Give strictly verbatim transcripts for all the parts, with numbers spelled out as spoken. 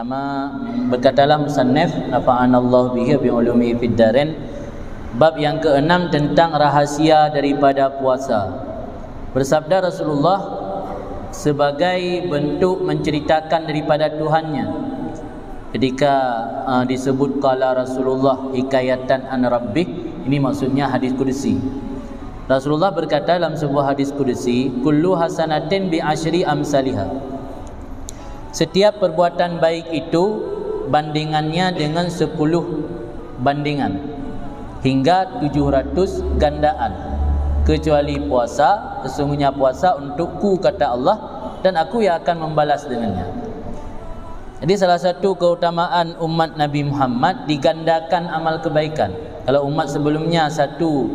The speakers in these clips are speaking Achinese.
Berkatalah musannif, nafa'anallahu bihi wa bi ulumihi fid darain, bab yang keenam tentang rahasia daripada puasa. Bersabda Rasulullah sebagai bentuk menceritakan daripada Tuhannya. Ketika, uh, disebut qala Rasulullah hikayatan an rabbih, ini maksudnya hadis qudsi. Rasulullah berkata dalam sebuah hadis qudsi, "Kullu hasanatin bi asyri amsaliha." Setiap perbuatan baik itu bandingannya dengan sepuluh bandingan, hingga tujuh ratus gandaan, kecuali puasa. Sesungguhnya puasa untukku, kata Allah, dan aku yang akan membalas dengannya. Jadi, salah satu keutamaan umat Nabi Muhammad digandakan amal kebaikan. Kalau umat sebelumnya satu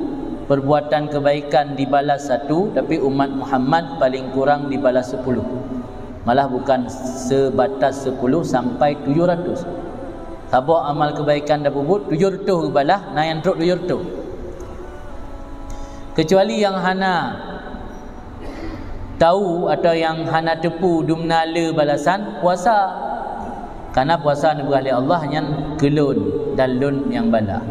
perbuatan kebaikan dibalas satu, tapi umat Muhammad paling kurang dibalas sepuluh. Malah bukan sebatas sepuluh, sampai tujuh ratus. Saboh amal kebaikan tapeubuet, tujuh ratus geubalah, na nyang trok tujuh ratus. Kecuali nyang hana tahu atau nyang hana teupeue dumna le balasan puasa. Karena puasa neupeugah lé Allah nyan keu lôn dan lôn nyang balah.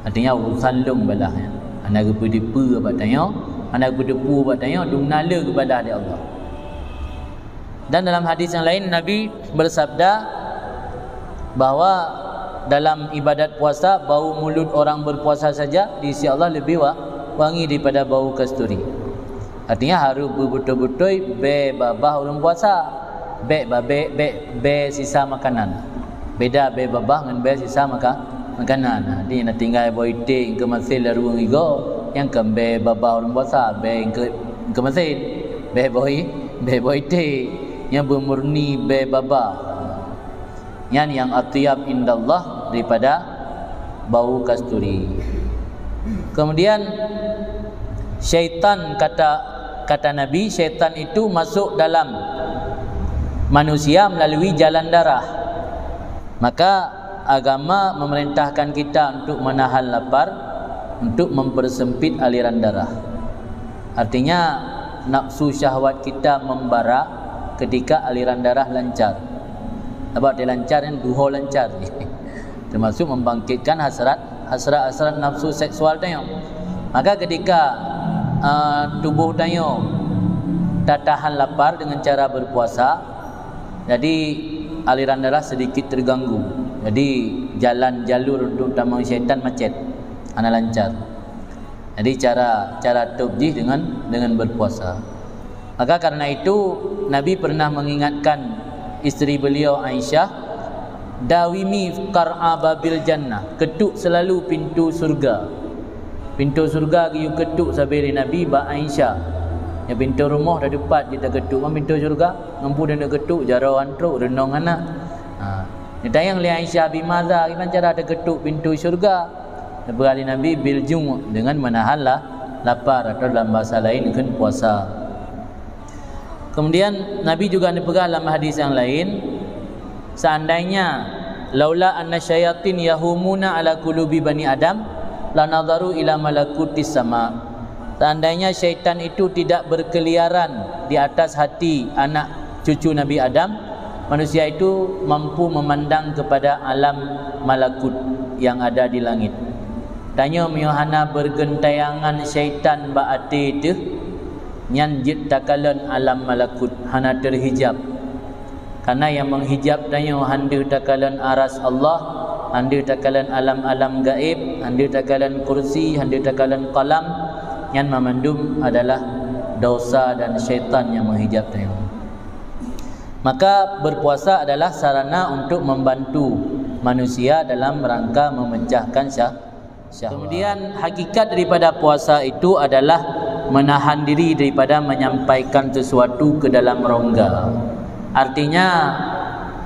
Artinya urusan lôn balah nyan. Hana geupeuteupeu bak tanyoe, hana geupeuteupeu bak tanyoe, dumna le geubalah lé Allah. Dan dalam hadis yang lain, Nabi bersabda bahwa dalam ibadat puasa, bau mulut orang berpuasa saja di sisi Allah lebih wa-, wangi daripada bau kasturi. Artinya, harus beutôi-beutôi bèe babah ureueng puasa. Bèk babèk, bèk bèe sisa makanan. Beda bèe babah ngon bèe sisa maka-, makanan. Nah, di na tinggai bôi té keu masén larueng igo, nyang kon bèe babah ureueng puasa, bèe keu, keu masén. Bèe bôi, bèe bôi té nyang beumurni bèe babah. Nyan nyang atyab indallah daripada bau kasturi. Kemudian, syaitan, kata, kata Nabi, syaitan itu masuk dalam manusia melalui jalan darah. Maka, agama memerintahkan kita untuk menahan lapar, untuk mempersempit aliran darah. Artinya, nafsu syahwat kita membara ketika aliran darah lancar. Sabab dia lancar, nyan duho lancar. Termasuk membangkitkan hasrat, hasrat-hasrat nafsu seksual tanyoe. Maka ketika, ah, tubuh tanyoe tatahan lapar dengan cara berpuasa, jadi aliran darah sedikit terganggu. Jadi jalan jalur untuk tamong syaitan macet, hana lancar. Jadi cara, cara top jih dengan, dengan berpuasa. Maka karena itu, Nabi pernah mengingatkan isteri beliau Aisyah, "Dawimi qar'a babil jannah," ketuk selalu pintu surga. Pintu surga geuyue ketuk sabe lé Nabi bak Aisyah. Ya, pintu rumoh dah tepat kita ketuk, kan pintu surga, ngon peue taketuk, jaroe han trok, reunong hana. Ha, neutanyong lé Aisyah, "Bimaza, kiban cara taketuk pintu surga?" Neupeugah lé Nabi, "Bil ju'," dengan menahan la-, lapar, atau dalam bahasa lain kheun puasa. Kemudian Nabi juga neupeugah dalam hadis yang lain, seandainya, "Laula anna syayatin yahumuna ala qulubi bani Adam, lanadharu ila malakutis sama." Seandainya syaitan itu tidak berkeliaran di atas hati anak cucu Nabi Adam, manusia itu mampu memandang kepada alam malakut yang ada di langit. Tanyoe meunyoe hana bergentayangan syaitan bak até teuh, nyan jeuet takalon alam malakut, hana terhijab. Karena yang menghijab tanyoe, han deuh takalon aras Allah, han deuh takalon alam-alam gaib, han deuh takalon kursi, han deuh takalon qalam, nyan mamandum adalah dosa dan syaitan yang menghijab tanyoe. Maka berpuasa adalah sarana untuk membantu manusia dalam rangka memecahkan syah-, syahwat. Kemudian, hakikat daripada puasa itu adalah menahan diri daripada menyampaikan sesuatu ke dalam rongga. Artinya,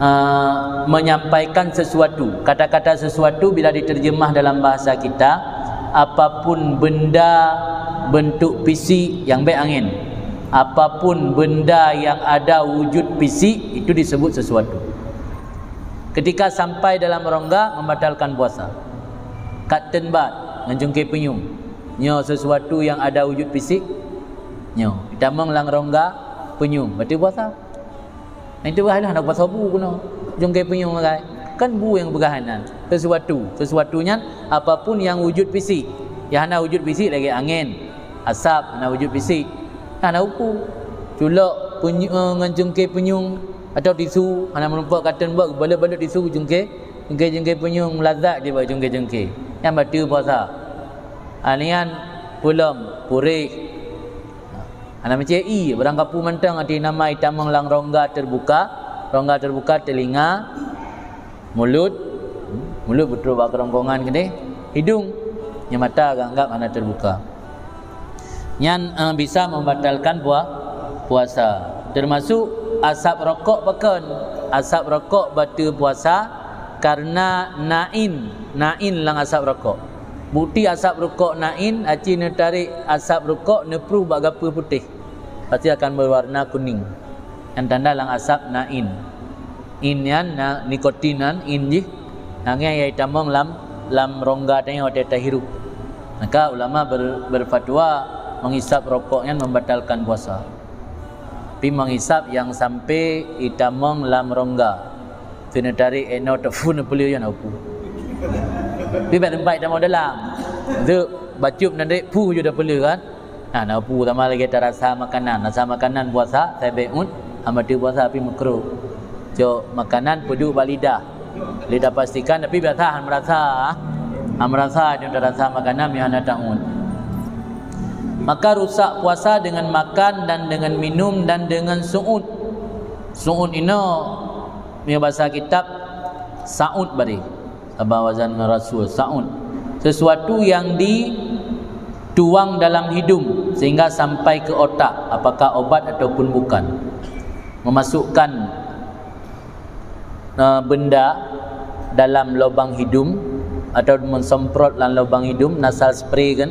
eh, menyampaikan sesuatu. Kata-kata sesuatu bila diterjemah dalam bahasa kita, apapun benda bentuk fisik nyang bèk angén. Apapun benda yang ada wujud fisik, itu disebut sesuatu. Ketika sampai dalam rongga, membatalkan puasa. Ka teun bat ngon cungké punyueng. Nyoe sesuatu yang ada wujud fisik. Nyoe, tamong lam rongga punyueng, berarti puasa. Nah, itu bahalah nak puasa bu keunoe. Jungke punyueng, kan bu nyang peugah nyan. Sesuatu, sesuatu nyan apapun yang wujud fisik. Nyang hana wujud fisik lagèe angén, asap, hana wujud fisik. Hana upu. Culok punyu-, eh, ngon jungke punyueng atau tisu, hana meurumpok kateun buet, balut-balut tisu jungke, jungke-jungke punyueng, meulazat jih bak jungke-jungke. Nyan bateue puasa. Ha, nyan peulom, puréh. Hana meucéh ié, barang kapeue mantong, arti nama itamong lam rongga terbuka, rongga terbuka telinga, mulut, mulut beutôi bak kerongkongan keudéh, hidung, nyang mata anggap hana terbuka. Nyan, eh, bisa membatalkan pua-, puasa. Termasuk asap rokok pakon? Asap rokok bateue puasa karena na'in, na'in lam asap rokok. Bukti asap rukok na in, aci neutarek asap rukok neupruh bak gapeue putéh, pasti akan beuwarna kuning. Nyan tanda lam asap na in. In nyan na nikotin nyan, in jih. Nyan nyang itamong lam, lam rongga tanyoe watèe tahirup. Maka ulama ber-, berfatwa mengisap rokok nyan membatalkan puasa. Tapi mengisap nyang sampai itamong lam rongga. Keuneuk tarek eno teuphu neupeuleueh nyan upu. Tapi bak teumpat itamong dalam. Dek bacup nan dek phu ju tapeuleueh kan. Nah, na upu sama lagèe tarasa makanan. Rasa makanan puasa, sabé ut, hamba teu puasa tapi meukruh. Cok makanan peuduek bak lidah. Lidah pastikan tapi biasa han merasa. Han merasa nyoe tarasa makanan meuhana taun. Maka rusak puasa dengan makan dan dengan minum dan dengan su'ud. Su'ud inoe, meunyoe basa kitab, sa'ud bari. Saban wazan ngon rasul, sa'ud. Sesuatu yang dituang dalam hidung sehingga sampai ke otak, apakah obat ataupun bukan. Memasukkan eh, benda dalam lubang hidung atau mensemprot lam lubang hidung, nasal spray kan,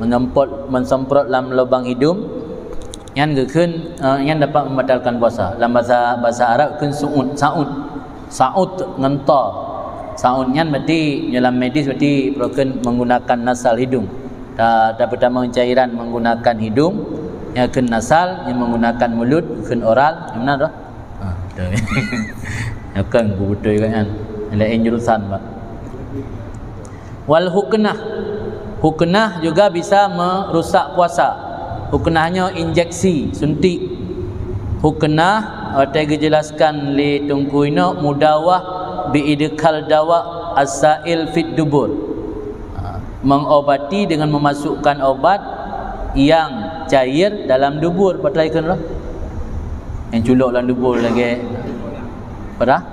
menyemprot, mensemprot lam lubang hidung, nyan geukheun, eh, nyan dapat membatalkan puasa. Lam bahasa, bahasa Arab kheun su'ud, sa'ud. Sa'ud ngon ta. Sa'ud nyan berarti dalam medis berarti berarti menggunakan nasal hidung. Ta, ta pertama cairan menggunakan hidung, nyan kheun nasal, nyan menggunakan mulut, kheun oral, nyan meunan dah. Ha, betul. Bukan betul kan? Lain jurusan, Pak. Wal huknah. Huknah juga bisa merusak puasa. Huknah nyoe injeksi, suntik. Huknah, watèe geujelaskan lé Teungku inoe, mudawah bi idkhal dawa as-sail fid dubur. Ha, mengobati dengan memasukkan obat yang cair dalam dubur, patai kheun lah. Yang culok lam dubur lagèe apa?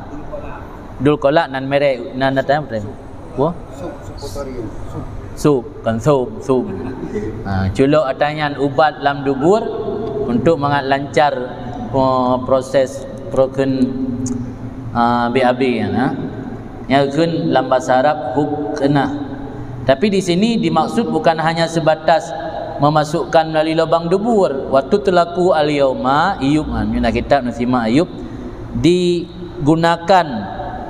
Dulkolak nan merek, nan datang apa? Apa? Sup, kan sup, sup. Ha, culok ata nyan ubat lam dubur untuk mangat lancar, uh, proses proken, uh, B A B nyan, ha. Nyan kheun lam bahasa Arab huknah. Tapi di sini dimaksud bukan hanya sebatas memasukkan melalui lubang dubur. Wa tutlaqu al-yauma, Ayub, ha, nyoe na kitab neusimak Ayub, digunakan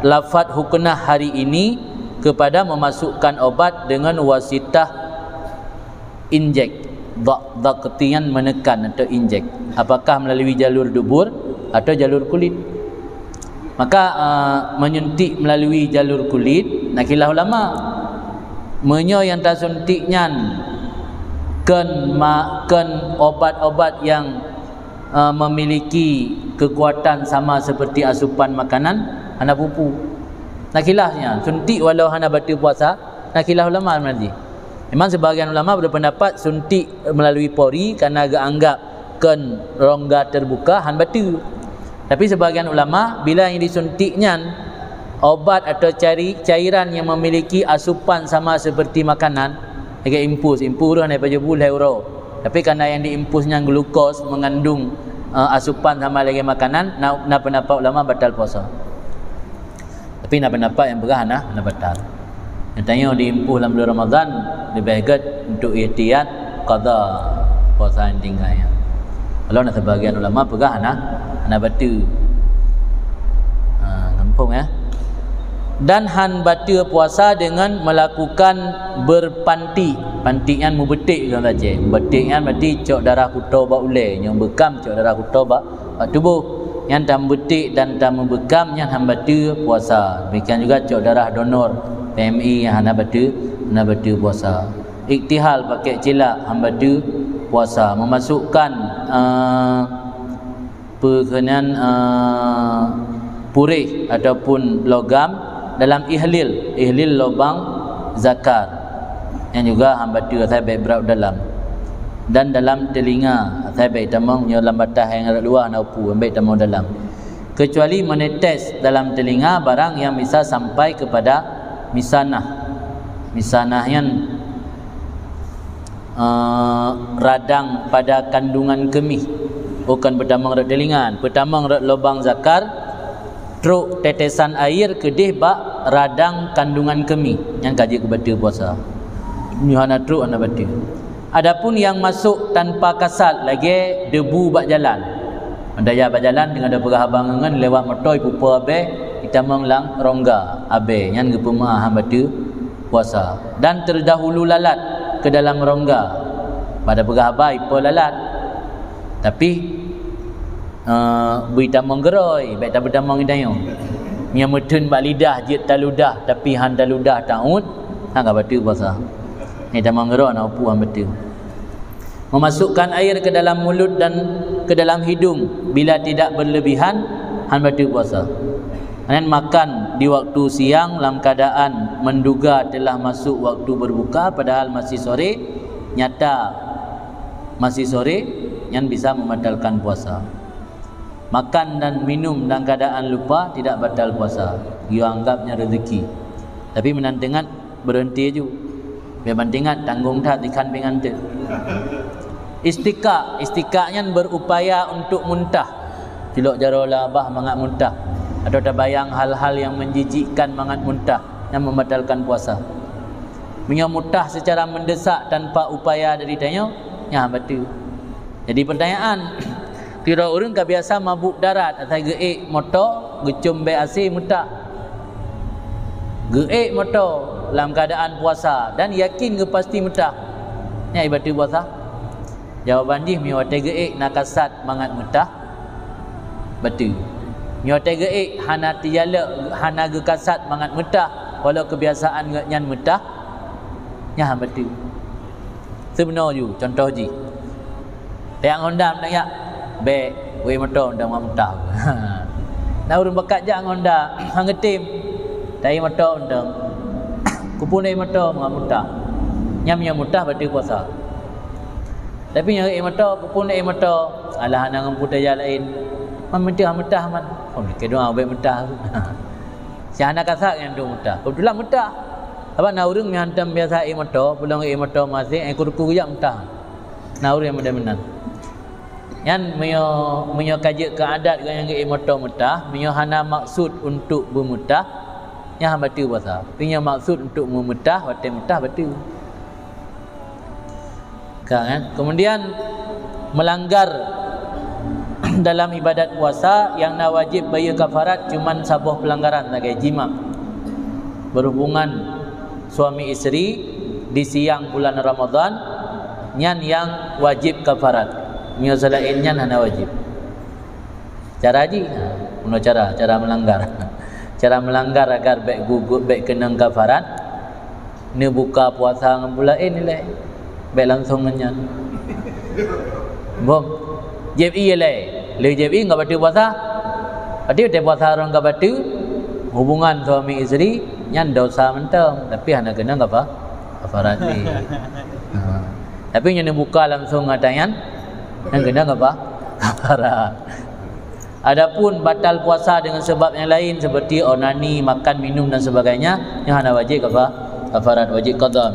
lafaz huknah hari ini kepada memasukkan obat dengan wasitah injek. Dak, dak ketian menekan atau injek. Apakah melalui jalur dubur atau jalur kulit? Maka, uh, menyuntik melalui jalur kulit, na khilaf ulama. Meunyoe nyang tasuntik nyan kon ma-, kon obat-obat nyang, uh, memiliki kekuatan sama seperti asupan makanan, hana pupu. Na khilaf nyan, suntik walau hana bateue puasa, na khilaf ulama meunajih. Memang sebagian ulama berpendapat suntik melalui pori karena geuanggap kon rongga terbuka han bateue. Tapi sebagian ulama, bila yang disuntik nyan obat atau cari-, cairan yang memiliki asupan sama seperti makanan, lagèe infus, infus ureueng hana pajoh bu lhèe uroe. Tapi karena yang diinfus nyan glukos mengandung, eh, asupan sama lagèe makanan, na, na pendapat ulama batal puasa. Tapi na pendapat nyang peugah hana, hana batal. Nyang tanyoe diinfus lam bulan Ramadan leubeh gèt untuk ihtiyat qadha puasa nyang tinggai nyan. Kalau na sebagian ulama peugah hana, hana bateue. Ha, muphom ya. Dan han bateue puasa dengan melakukan berpantik. Pantik nyan meubeutèk, ureueng Aceh. Meubeutèk nyan berarti cok darah kuto bak ulèe, nyang beukam cok darah kuto bak, bak tuboh. Nyang tameubeutèk dan tameubeukam nyan han bateue puasa. Demikian juga cok darah donor, P M I, nyang hana bateue, hana bateue puasa. Iktihal, pakèk cilak, han bateue puasa. Meumasukkan, eh, peukeunan, eh, puréh ataupun logam dalam ihlil, ihlil lubang zakar. Nyan juga han bateue, asai bèk brat dalam. Dan dalam teulinga, asai bèk tamong, nyoe lam bataih nyang rot luwa na upu, bèk tamong dalam. Kecuali menetes dalam telinga barang yang bisa sampai kepada misanah. Misanah nyan, eh, radang pada kandungan keumih. Bukan peutamong rot telinga, peutamong rot lubang zakar, trok tetesan air keudeh bak radang kandungan keumih, nyan ka jeuet keu bateue puasa. Nyoe hana trok, hana bateue. Adapun yang masuk tanpa kasad, lagèe debu bak jalan. Meudaya bak jalan, teungoh tapeugah haba ngon lewat moto, ipupo abèe, itamong lam rongga abèe, nyan geupeumeu'ah han bateue puasa. Dan terdahulu lalat ke dalam rongga, bak tapeugah haba ipo lalat. Tapi, eh, beu itamong geurôi, bèk tapeutamong geutanyoe. Nyang meutheun bak lidah jeuet taludah, tapi han taludah taôt, han ka bateue puasa. Nyan tamong geurôi na upu han bateue. Memasukkan air ke dalam mulut dan ke dalam hidung bila tidak berlebihan, han bateue puasa. Dan makan di waktu siang lam keadaan menduga telah masuk waktu berbuka padahal masih sore, nyata masih sore, nyan bisa membatalkan puasa. Makan dan minum dalam keadaan lupa tidak batal puasa. Geuanggap nyan rezeki. Tapi meunan teuingat, berhenti aju. Bèk ban teuingat, tanggong that ikan pih ngon teuk. Istikak, istikak nyan berupaya untuk muntah. Cilok jaroe lam babah mangat muntah. Atau tabayang hal-hal yang menjijikkan mangat muntah, nyan membatalkan puasa. Meunyoe muntah secara mendesak tanpa upaya dari tanyoe, nyan bateue. Jadi pertanyaan, sidroe ureueng ka biasa mabuk darat, asai geuék moto, geucom bèe asèe, muntah. Geuék moto lam keadaan puasa dan yakin geupasti muntah. Nyan bateue puasa? Jawaban jih, meunyoe watèe geuék na kasad mangat muntah, bateue. Meunyoe watèe geuék hana teujalok, hana geukasad mangat muntah, walau kebiasaan geuh nyan muntah, nyan han bateue. Seubunoe ju, contoh jih. Tajak ngon Honda mantong jak, bèk, wék moto mantong mangat muntah. Na ureueng bakat jak ngon Honda, han geutem. Tajak moto mantong. Keupeue ék moto mangat muntah. Nyan meunyoe muntah bateue puasa. Tapi nyang ék moto, keupeue ék moto, alah hana ngon peue tajak laén. Man meuntah muntah man. Oh, keu doa bèk muntah. Siah hana kasad nyan tu muntah. Keubeutulan muntah. Sabab na ureueng nyang hantom biasa ék moto, peulong ék moto masih, ék kuruku jak muntah. Na ureueng model meunan. Nyan meunyoe, meunyoe ka jeuet keu adat geuh nyang geuék moto muntah, meunyoe hana maksud untuk beumuntah, nyan han bateue puasa. Tapi nyoe maksud untuk meumuntah, watèe muntah bateue. Ka, kan? Kemudian melanggar dalam ibadat puasa nyang na wajéb bayeue kafarat cuman saboh pelanggaran lagèe jima. Berhubungan suami isteri di siang bulan Ramadan, nyan nyang wajéb kafarat. Meunyoe seulaén nyan hana wajéb. Cara jih, ha, bunoe cara, cara melanggar. Cara melanggar agar bèk gugut, bèk keunong kafarat, neubuka puasa ngon peue laén ilèe. Bèk langsong ngon nyan. Bom. Jieb ie ilèe. Lheueh jieb ie ngon bateue puasa. Bateue teuh puasa rhon ka bateue, hubungan suami isteri, nyan dosa mantong, tapi hana keunong apa? Kafarat jih. Ha. Tapi nyoe neubuka langsong ngon ata nyan, nyan keunong apa? Kafarat. Adapun batal puasa dengan sebab yang lain seperti onani, makan, minum dan sebagainya, nyan hana wajéb apa? Kafarat, wajéb qadha.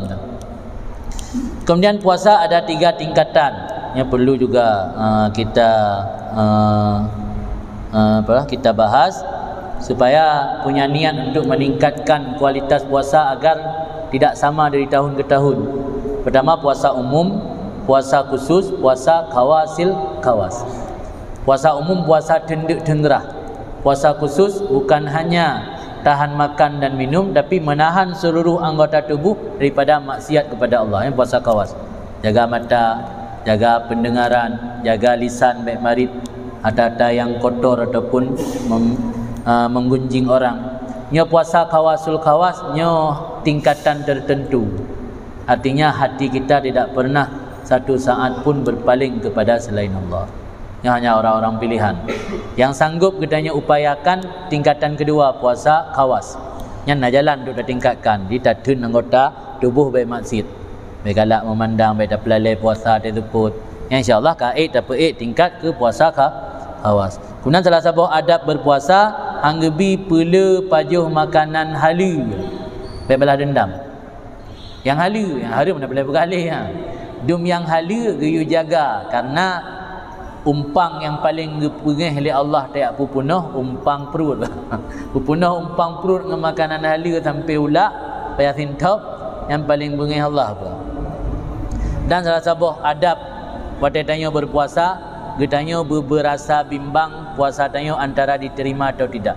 Kemudian puasa ada tiga tingkatan yang perlu juga, uh, kita, uh, uh, apa, kita bahas supaya punya niat untuk meningkatkan kualitas puasa agar tidak sama dari tahun ke tahun. Pertama, puasa umum, puasa khusus, puasa khawasil khawas. Puasa umum, puasa teundeuk teungeurah. Puasa khusus bukan hanya tahan makan dan minum, tapi menahan seluruh anggota tubuh daripada maksiat kepada Allah. Nyan puasa khawas. Jaga mata, jaga pendengaran, jaga lisan bèk marit. Harta-harta yang kotor ataupun mem-, ah, menggunjing orang. Nyoe puasa khawasul khawas, nyoe tingkatan tertentu. Artinya, hati kita tidak pernah satu saat pun berpaling kepada selain Allah. Nyoe hanya orang-orang pilihan. Yang sanggup geutanyoe upayakan tingkatan kedua puasa khawas. Nyan na jalan untuk tatingkatkan, di tatheun anggota tuboh bèk maksiat. Bèk galak meumandang, bèk tapeulalè puasa teuseupôt. Nyan insya Allah ka ék tapeuék tingkat keu puasa kha-, khawas. Kemudian salah saboh adab berpuasa, han geubi peuleu pajoh makanan haleue. Bèk balas dendam. Nyang haleue, nyang hareuem hana peureulèe peugaleh, ha. Dum nyang haleue geuyue jaga, karena umpang nyang paleng geupeungèh lé Allah tajak peupeunoh umpang pruet. Peupeunoh umpang pruet ngon makanan haleue sampoe ulak, payah sintop, nyang paleng beungèh Allah pun. Dan salah saboh adab watèe tanyoe berpuasa, geutanyoe beu-, beurasa bimbang puasa tanyoe antara diterima atau tidak.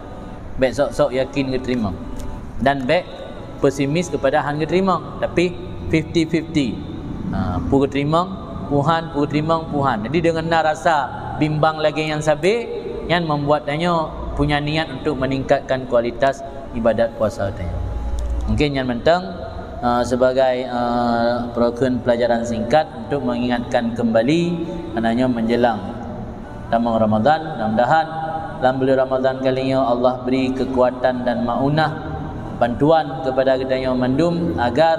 Bèk sok-sok yakin geuteurimong. Dan bèk pesimis kepada han geuteurimong, tapi fifty fifty. Ha, peue geuteurimong, peue han, peue geuteurimong, peue han. Jadi, deungon na rasa bimbang lagèe nyan sabé, nyan membuat tanyoe punya niat untuk meningkatkan kualitas ibadat puasa tanyoe. Mungkin nyan mantong, uh, sebagai, uh, peureukeun pelajaran singkat untuk mengingatkan kembali, karena nyoe menjelang tamong Ramadan. Mudah-mudahan lam buleuen Ramadan kali nyoe Allah beri kekuatan dan maunah, bantuan kepada geutanyoe mandum agar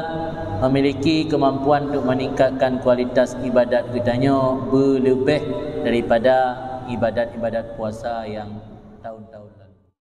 memiliki kemampuan untuk meningkatkan kualitas ibadat geutanyoe beuleubeh daripada ibadat-ibadat puasa yang